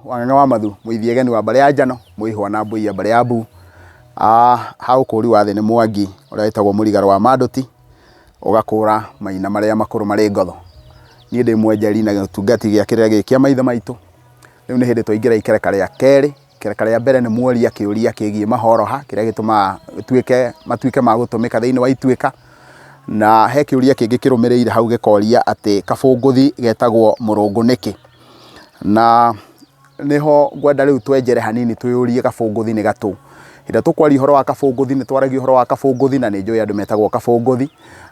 Wang'ang'a wa Mathu, mũithiegeni wa mbarĩ ya Njano, mũihwa na mbũi ya mbarĩ ya Mbu. Ha ũkũri wa thĩ nĩ Mwangi ũrĩa wĩtagwo Mũrigarũ wa Mandũti, ũgakũra maina marĩa makũrũ marĩ ngotho. Niĩ ndĩ mwenjeri na gĩtungati gĩa kĩrĩra gĩkĩ kĩa maithe maitũ. Rĩu nĩ hĩndĩ twaingĩra ikereka rĩa kerĩ. Ikereka rĩa mbere nĩ mworia kĩũria kĩgiĩ mahoroha, kĩrĩa gĩtũmaga ĩtuĩke matuĩke ma gũtũmĩka thĩinĩ wa ituĩka. Na he kĩũria kĩngĩ kĩrũmĩrĩire hau gĩkoria atĩ kabũngũthi getagwo mũrũngũ nĩkĩ? Na nĩho ngwenda rĩu twenjere hanini twĩyũrie kabũngũthi nĩ gatũ. Hĩndĩ ĩrĩa tũkwaria ũhoro wa kabũngũthi nĩ twaragia ũhoro wa kabũngũthi na nĩ njũĩ andũ metagwo kabũngũthi,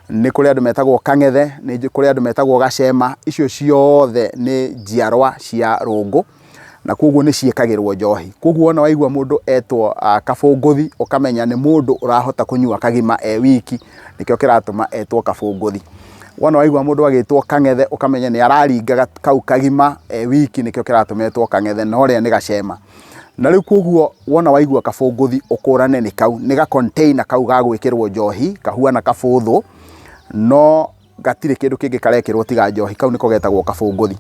nĩ kũrĩ andũ metagwo kang'ethe, nĩ kũrĩ andũ metagwo gacema, icio ciothe nĩ njiarwa cia rũngũ na koguo nĩ ciĩkagĩrwo njohi. Koguo wona waigua mũndũ etwo kabũngũthi ũkamenya nĩ mũndũ ũrahota kũnyua kagima e wiki, nĩkĩo kĩratũma etwo kabũngũthi. Wona waigua mũndũ agĩtwo kang'ethe ũkamenya nĩ araringa kau kagima e wiki nĩkĩo kĩratũma etwo kang'ethe na ũrĩa nĩ gacema. Na rĩu koguo wona waigua kabũngũthi ũkũrane nĩ kau, nĩ ga container kau ga gwĩkĩrwo njohi kahuana kabũthũ no gatirĩ kĩndũ kĩngĩ karekĩrwo tiga njohi, kau nĩko getagwo kabũngũthi.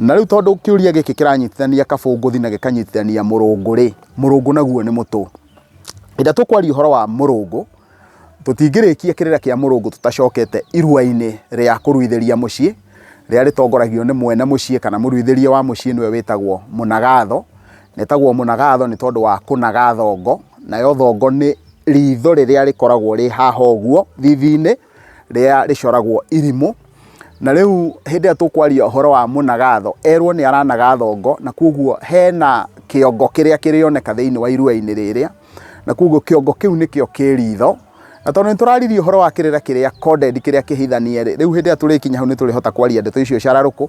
Na rĩu tondũ kĩũria gĩkĩ kĩranyitithania kabũngũthi na gĩkanyitithania mũrũngũ rĩ, mũrũngũ naguo nĩ mũtũ. Hĩndĩ ĩrĩa tũkwaria ũhoro wa mũrũngũ, tũtingĩrĩkia kĩrĩra kĩa mũrũngũ tũtacokete irua-inĩ rĩa kũruithĩria mũciĩ, rĩrĩa rĩtongoragio nĩ mwene mũciĩ kana mũruithĩria wa mũciĩ nĩwe wĩtagwo mũnagatho. Na etagwo mũnagatho nĩ tondũ wa kũnaga thongo, nayo thongo nĩ ritho rĩrĩa rĩkoragwo rĩ haha ũguo thithi-inĩ, rĩrĩa rĩcoragwo irimũ. Na rĩu hĩndĩ ĩrĩa tũkwaria ũhoro wa mũnagatho, erwo nĩ aranaga thongo na koguo hena kĩongo kĩrĩa kĩrĩoneka thĩinĩ wa irua-inĩ rĩrĩa. Na koguo kĩongo kĩu nĩkĩo kĩ ritho. Na tondũ nĩ tũraririe ũhoro wa kĩrĩra kĩrĩa coded kĩrĩa kĩhithanie rĩ, rĩu hĩndĩ ĩrĩa tũrĩkinya hau nĩ tũrĩhota kwaria ndeto icio cararũkũ.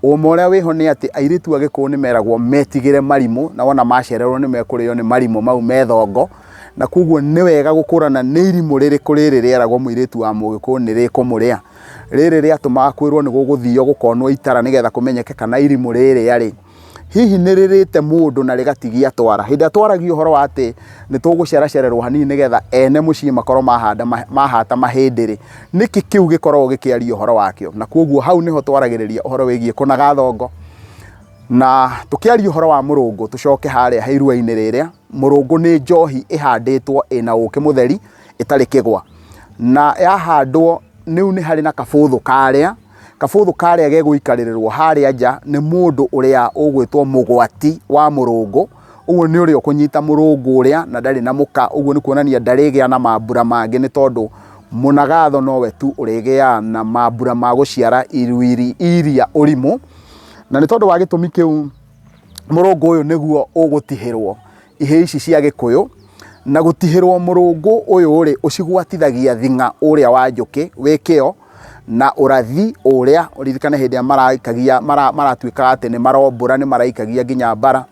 Ũma ũrĩa wĩho nĩ atĩ airĩtu a Gĩkũyũ nĩ meragwo metigĩre marimũ, na wona macererwo nĩ mekũrĩo nĩ marimũ mau me thongo. Na koguo nĩ wega gũkũrana nĩ irimũ rĩrĩkũ rĩrĩ rĩeragwo mũirĩtu wa Mũgĩkũyũ nĩ rĩkũmũrĩa. Rĩrĩ rĩatũmaga kwĩrwo nĩ gũgũthio gũkonwo itara nĩgetha kũmenyeke kana irimũ rĩrĩa rĩ, hihi nĩ rĩrĩte mũndũ na rĩgatigia twara. Hĩndĩ ĩrĩa twaragia ũhoro wa atĩ nĩ tũgũceracererwo hanini nĩgetha ene mũciĩ makorwo mahanda mahata mahĩndĩ rĩ, nĩkĩ kĩu gĩkoragwo gĩkĩaria ũhoro wakĩo? Na koguo hau nĩho twaragĩrĩria ũhoro wĩgiĩ kũnaga thongo, na tũkĩaria ũhoro wa mũrũngũ tũcoke harĩa he irua-inĩ rĩrĩa, mũrũngũ nĩ njohi ĩhandĩtwo ĩna ũkĩ mũtheri ĩtarĩ kĩgwa. Na yahandwo rĩu nĩ harĩ na kabũthũ karĩa, Kabũthũ karĩa gegũikarĩrĩrwo harĩa nja nĩ mũndũ ũrĩa ũgwĩtwo mũgwati wa mũrũngũ, ũguo nĩ ũrĩa ũkũnyita mũrũngũ ũrĩa na ndarĩ na mũka, ũguo nĩ kuonania ndarĩgĩa na mambura mangĩ nĩ tondũ mũnagatho nowe tu ũrĩgĩaga na mambura ma gũciara iruiri iria ũrimũ. Na nĩ tondũ wa gĩtũmi kĩu mũrũngũ ũyũ nĩguo ũgũtihĩrwo ihĩĩ ici cia Gĩkũyũ, na gũtihĩrwo mũrũngũ ũyũ rĩ, ũcigwatithagia thing'a ũrĩa wa njũkĩ wĩ kĩo, na ũrathi ũrĩa, ũririkane hĩndĩ ĩrĩa maraikagia maratuĩkaga atĩ nĩ marombũra nĩ maraikagia nginya mbara,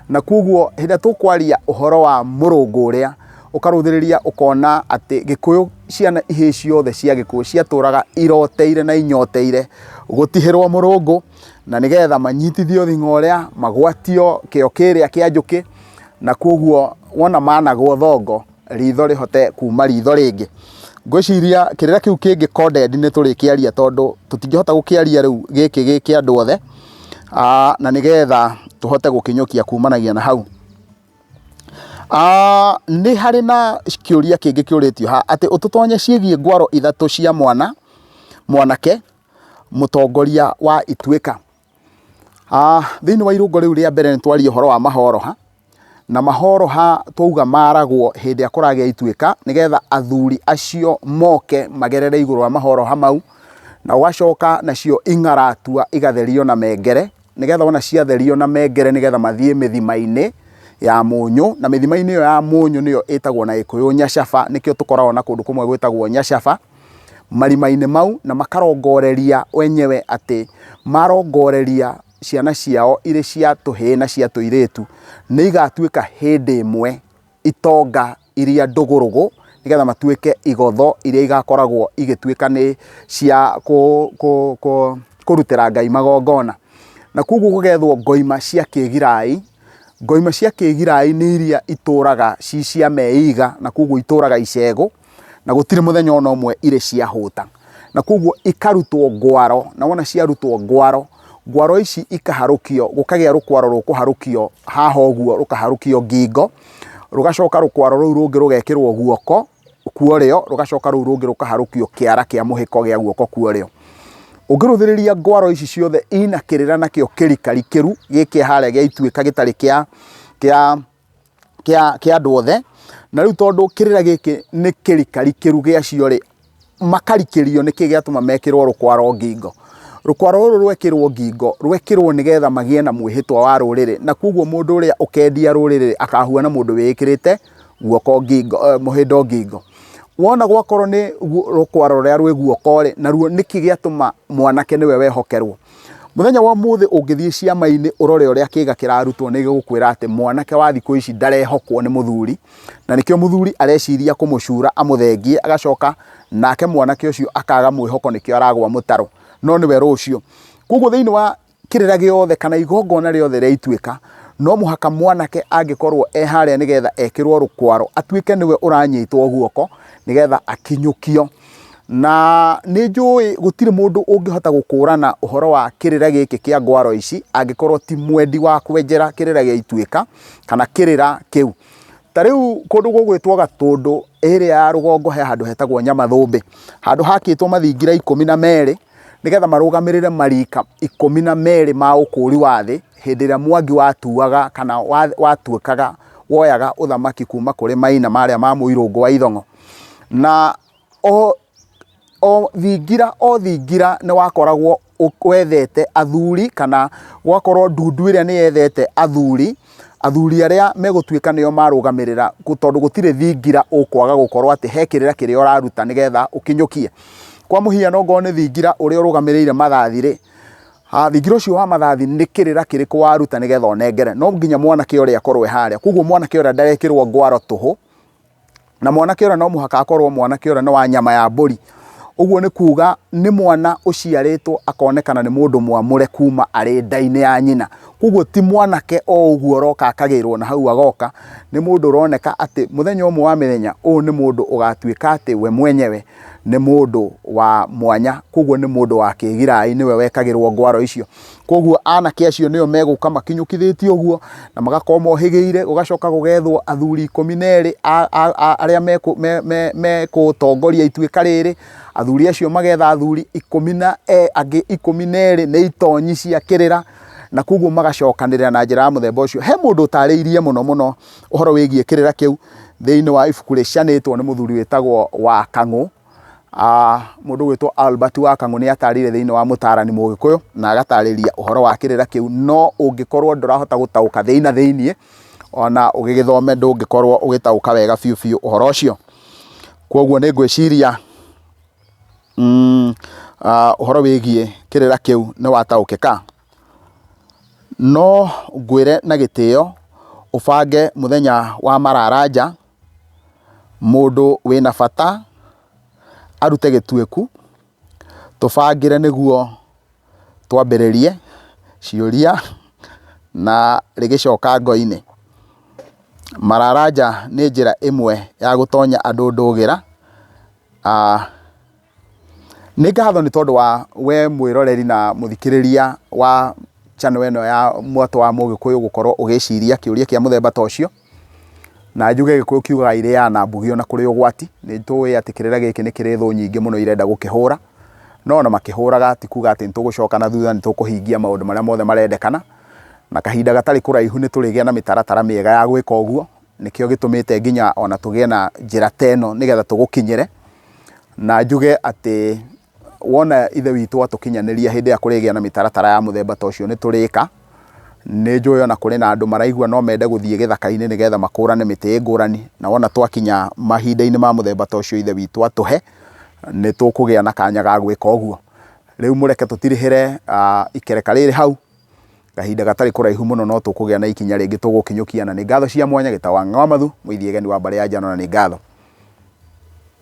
na koguo hĩndĩ ĩrĩa tũkwaria ũhoro wa mũrũngũ ũrĩa, ũkarũthĩrĩria ũkona atĩ Gĩkũyũ ciana ihĩĩ ciothe cia Gĩkũyũ ciatũraga iroteire na inyoteire gũtihĩrwo mũrũngũ, na nĩgetha manyitithio thing'a ũrĩa, magwatio kĩo kĩrĩa kĩa njũkĩ, na koguo wona managwo thongo, ritho rĩhote kuma ritho rĩngĩ. Ngwĩciria kĩrĩra kĩu kĩngĩ coded nĩ tũrĩkĩaria tondũ tũtingĩhota gũkĩaria rĩu gĩkĩ gĩ kĩa andũ othe, na nĩgetha tũhote gũkinyũkia kumanagia na hau. Nĩ harĩ na kĩũria kĩngĩ kĩũrĩtio haha atĩ ũtũtonye ciĩgiĩ ngwaro ithatũ cia mwana, mwanake mũtongoria wa Ituĩka. Thĩinĩ wa irũngo rĩu rĩa mbere nĩ twaria ũhoro wa mahoroha, na mahoroha twauga maragwo hĩndĩ ĩrĩa kũragĩa ituĩka, nĩgetha athuri acio moke magerere igũrũ wa mahoroha mau, na ũgacoka nacio ing'aratua igatherio na mengere, nĩgetha wona ciatherio na mengere nĩgetha mathiĩ mĩthima-inĩ ya mũnyũ, na mĩthima-inĩ ĩyo ya mũnyũ nĩyo ĩtagwo na Gĩkũyũ nyacaba, nĩkĩo tũkoragwo na kũndũ kũmwe gwĩtagwo nyacaba. Marima-inĩ mau na makarongoreria wenyewe atĩ marongoreria ciana ciao irĩ cia tũhĩĩ na cia tũirĩtu, nĩ igatuĩka hĩndĩ ĩmwe itonga iria ndũgũrũgũ, nĩgetha matuĩke igotho iria igakoragwo igĩtuĩka nĩ cia kũrutĩra Ngai magongona. Na koguo gũgethwo ngoima cia kĩgirai, ngoima cia kĩgirai nĩ iria itũraga ci cia meiga na koguo itũraga icegũ. Na gũtirĩ mũthenya ona ũmwe irĩ ciahũta. Na koguo ikarutwo ngwaro, na wona ciarutwo ngwaro, Ngwaro ici ikaharũkio, gũkagĩa rũkwaro rũkũharũkio haha ũguo, rũkaharũkio ngingo, rũgacoka rũkwaro rũu rũngĩ rũgekĩrwo guoko kwa ũrĩo, rũgacoka rũu rũngĩ rũkaharũkio kĩara kĩa mũhĩko gĩa guoko kwa ũrĩo. Ũngĩrũthĩrĩria ngwaro ici ciothe ina kĩrĩra nakĩo kĩrikarikĩru gĩkĩ harĩa gĩa ituĩka gĩtarĩ kĩa kĩa kĩa kĩa andũ othe. Na rĩu tondũ kĩrĩra gĩkĩ nĩ kĩrikarikĩru gĩacio rĩ, makarikĩrio nĩkĩ gĩatũma mekĩrwo rũkwaro ngingo. Rũkwaro rũrũ rwekĩrwo ngingo, rwekĩrwo nĩgetha magĩe na mwĩhĩtwa wa rũrĩrĩ, na koguo mũndũ ũrĩa ũkendia rũrĩrĩ akahuana mũndũ wĩĩkĩrĩte guoko ngingo, mũhĩndo ngingo. Wona gwakorwo nĩ rũkwaro rũrĩa rwĩ guoko rĩ, naruo nĩkĩ gĩatũma mwanake nĩwe wehokerwo. Mũthenya wa ũmũthĩ ũngĩthiĩ ciama-inĩ ũrore ũrĩa kĩga kĩrarutwo nĩ gĩgũkwĩra atĩ mwanake wa thikũ ici ndarehokwo nĩ mũthuri, na nĩkĩo mũthuri areciria kũmũcura amũthengie, agacoka nake mwanake ũcio akaga mwĩhoko nĩkĩo aragwa mũtaro, no nĩwe rũciũ. Koguo thĩinĩ wa kĩrĩra gĩothe kana igongona rĩothe rĩa ituĩka, no mũhaka mwanake angĩkorwo e harĩa nĩgetha ekĩrwo rũkwaro, atuĩke nĩwe ũranyitwo guoko nĩgetha akinyũkio. Na nĩ njũĩ gũtirĩ mũndũ ũngĩhota gũkũrana ũhoro wa kĩrĩra gĩkĩ kĩa ngwaro ici angĩkorwo ti mwendi wa kwenjera kĩrĩra gĩa ituĩka kana kĩrĩra kĩu. Ta rĩu kũndũ gũgwĩtwo Gatũndũ ĩrĩa ya rũgongo he handũ hetagwo Nyamathũmbĩ, handũ hakĩtwo mathingira 12 nĩgetha marũgamĩrĩre marika 12 ma ũkũri wa thĩ hĩndĩ ĩrĩa Mwangi watuaga kana watuĩkaga woyaga ũthamaki kuma kũrĩ Maina marĩa ma Mũirũngũ wa Ithong'o. Na o o thingira o thingira nĩ wakoragwo wethete athuri kana gwakorwo ndundu ĩrĩa nĩ yethete athuri, athuri arĩa megũtuĩka nĩo marũgamĩrĩra tondũ gũtirĩ thingira ũkwaga gũkorwo atĩ he kĩrĩra kĩrĩa ũraruta nĩgetha ũkinyũkie. Kwa mũhiano okorwo nĩ thingira ũrĩa ũrũgamĩrĩire mathathi rĩ, thingira ũcio wa mathathi nĩ kĩrĩra kĩrĩkũ waruta nĩgetha ũnengere. No nginya mwanake ũrĩa akorwo e harĩa. Koguo mwanake ũrĩa ndarekĩrwo ngwaro tũhũ. Na mwanake ũrĩa no mũhaka akorwo mwanake ũrĩa nĩ wa nyama ya mbũri. Ũguo nĩ kuga nĩ mwana ũciarĩtwo akonekana nĩ mũndũ mwamũre kuma arĩ nda-inĩ ya nyina. Koguo ti mwanake o ũguo ũroka akagĩrwo na hau agoka, nĩ mũndũ ũroneka atĩ mũthenya ũmwe wa mĩthenya ũyũ nĩ mũndũ ũgatuĩka atĩ we mwenyewe nĩ mũndũ wa mwanya, koguo nĩ mũndũ wa kĩgirai nĩwe wekagĩrwo ngwaro icio. Koguo anake acio nĩo megũka makinyũkithĩtie ũguo na magakorwo mohĩgĩire, gũgacoka gũgethwo athuri 12 arĩa mekũtongoria ituĩka rĩrĩ. Athuri acio magetha athuri ikũmi na angĩ 12 nĩ itonyi cia kĩrĩra, na koguo magacokanĩrĩra na njĩra ya mũthemba ũcio. He mũndũ ũtarĩirie mũno mũno ũhoro wĩgiĩ kĩrĩra kĩu thĩinĩ wa ibuku rĩcanĩtwo nĩ mũthuri wĩtagwo wa Kang'ũ. Mũndũ ũgwĩtwo Albert wa Kang'ũ nĩ atarĩirie thĩinĩ wa Mũtaarani Mũgĩkũyũ na agatarĩria ũhoro wa kĩrĩra kĩu, no ũngĩkorwo ndũrahota gũtaũka thĩinĩ na thĩiniĩ, ona ũgĩgĩthome ndũngĩkorwo ũgĩtaũka wega biũ biũ ũhoro ũcio. Koguo nĩ ngwĩciria ũhoro wĩgiĩ kĩrĩra kĩu nĩ wataũkĩka. No ngwĩre na gĩtĩo ũbange mũthenya wa mararanja Mũndũ wĩna bata arute gĩtuĩku, tũbangĩre nĩguo twambĩrĩrie ciũria na rĩgĩcoka ngo-inĩ. Mararanja nĩ njĩra ĩmwe ya gũtonya andũ ndũgĩra. Nĩ ngatho nĩ tondũ wa we mwĩroreri na mũthikĩrĩria wa channel ĩno ya Mwatũ wa Mũgĩkũyũ gũkorwo ũgĩciria kĩũria kĩa mũthemba ta ũcio. Na njuge Gĩkũyũ kiugaga irĩaga na mbugi ona kũrĩ ũgwati. Nĩ tũĩ atĩ kĩrĩra gĩkĩ nĩ kĩrĩ thũ nyingĩ mũno irenda gũkĩhũra. No ona makĩhũraga ti kuga atĩ nĩ tũgũcoka na thutha, nĩ tũkũhingia maũndũ marĩa mothe marendekana. Na kahinda gatarĩ kũraihu nĩ tũrĩgĩa na mĩtaratara mĩega ya gwĩka ũguo. Nĩkĩo gĩtũmĩte nginya ona tũgĩe na njĩra ta ĩno nĩgetha tũgũkinyĩre. Na njuge atĩ wona ithe witũ atũkinyanĩria hĩndĩ ĩrĩa kũrĩgĩa na mĩtaratara ya mũthemba ta ũcio nĩ tũrĩka. Nĩ njũĩ ona kũrĩ na andũ maraigua no mende gũthiĩ gĩthaka-inĩ nĩgetha makũrane mĩtĩ ngũrani. Na wona twakinya mahinda-inĩ ma mũthemba ta ũcio ithe witũ atũhe, nĩ tũkũgĩa na kanya ga gwĩka ũguo. Rĩu mũreke tũtirihĩre ikereka rĩrĩ hau. Kahinda gatarĩ kũraihu mũno no tũkũgĩa na ikinya rĩngĩ tũgũkinyũkia na nĩ ngatho cia mwanya. Gĩtaũ wa Ng'amathu, Mũithiegeni wa mbarĩ ya Njano na nĩ ngatho.